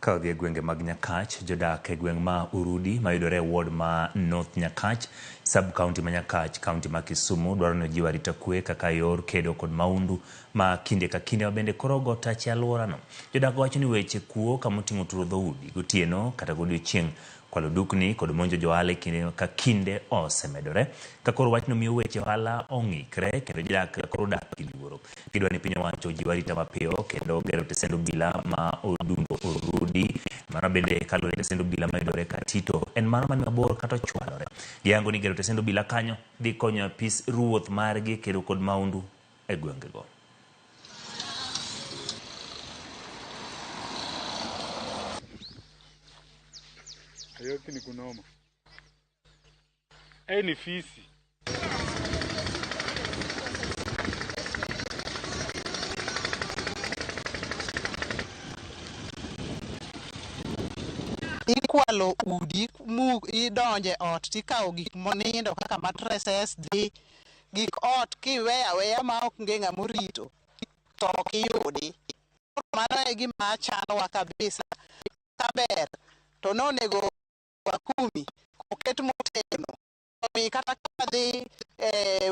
Ka odhi e gwenge mag Nyakach, jodak e gweng' ma Urudi mayudore e ward ma North Nyakach, sub county ma Nyakach, county ma Kisumu dwaro ni ojiw arita kwe kaka yor kedo kod maundu ma kinde ka kinde ma bende koro ogo tach e alworano. Jodak wacho ni weche kuo kama oting'o turo dhoudi gotieno kata godiochieng', kwalo dukni kod monjo johala e kinde ka kinde osemedore. Ka koro wachno miyo weche ohala ong'ikre kendo jodak koro dak gi luoro. Gidwa ni piny owacho ojiw arita mapiyo kendo gero tesend obila ma odundo Orudi. Mano bende kaluwore gi tesend obila mayudore Katito en mano mani mabor kata ochwalore. Giyango ni gero tesend obila kanyo dhi konyo apis ruoth margi kedo kod maundu e gwengego. Ayoki ni kunoma. Ei ni fisi. Ikwalo udi mu idonje ot tikawo gik monindo kaka mattresses dhi gik ot kiweyo aweya ma ok onge ng'ama orito to ok iyudi. Koro mano e gima chandowa kabisa. Kaber to nonego kumi oket motegno omi kata ka wadhi e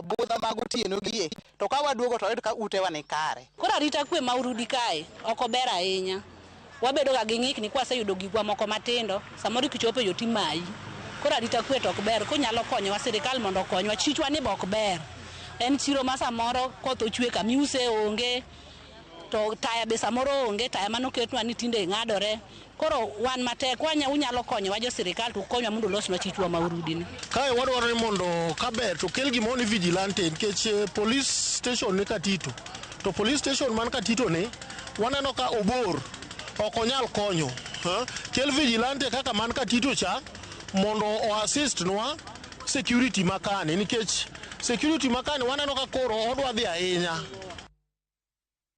budho mag otieno gie to ka waduogo to wayud ka utewa ni kare. Koro arita kwe ma Urudi kae ok ober ahinya. Wabedo ga gi ng'ikni kwaseyudo gikwa moko matindo, samoro kichopo e yo timayi. Koro arita kwe to ok ber, kunyalo konyowa sirikal mondo okonywa. Chichwa ni be ok ber. En chiro ma samoro koth ochwe kamiuse onge, to taya be samoro onge, taya manoketnwa ni tinde ng'adore. Koro wan matek, wanya unyalo konyowa jo sirikal to ukonywa mondo ulosnwa chichwa ma Urudi ni. Kae wadwaro ni mondo kaber to kel gimoro ni vigilante nikech police station ni Katito to police station man Katito ni waneno ka obor ok onyal konyo. Kel vigilante kaka man Katito cha mondo o assist nwa security makani nikech security makani waneno ka koro odwa dhi ahinya.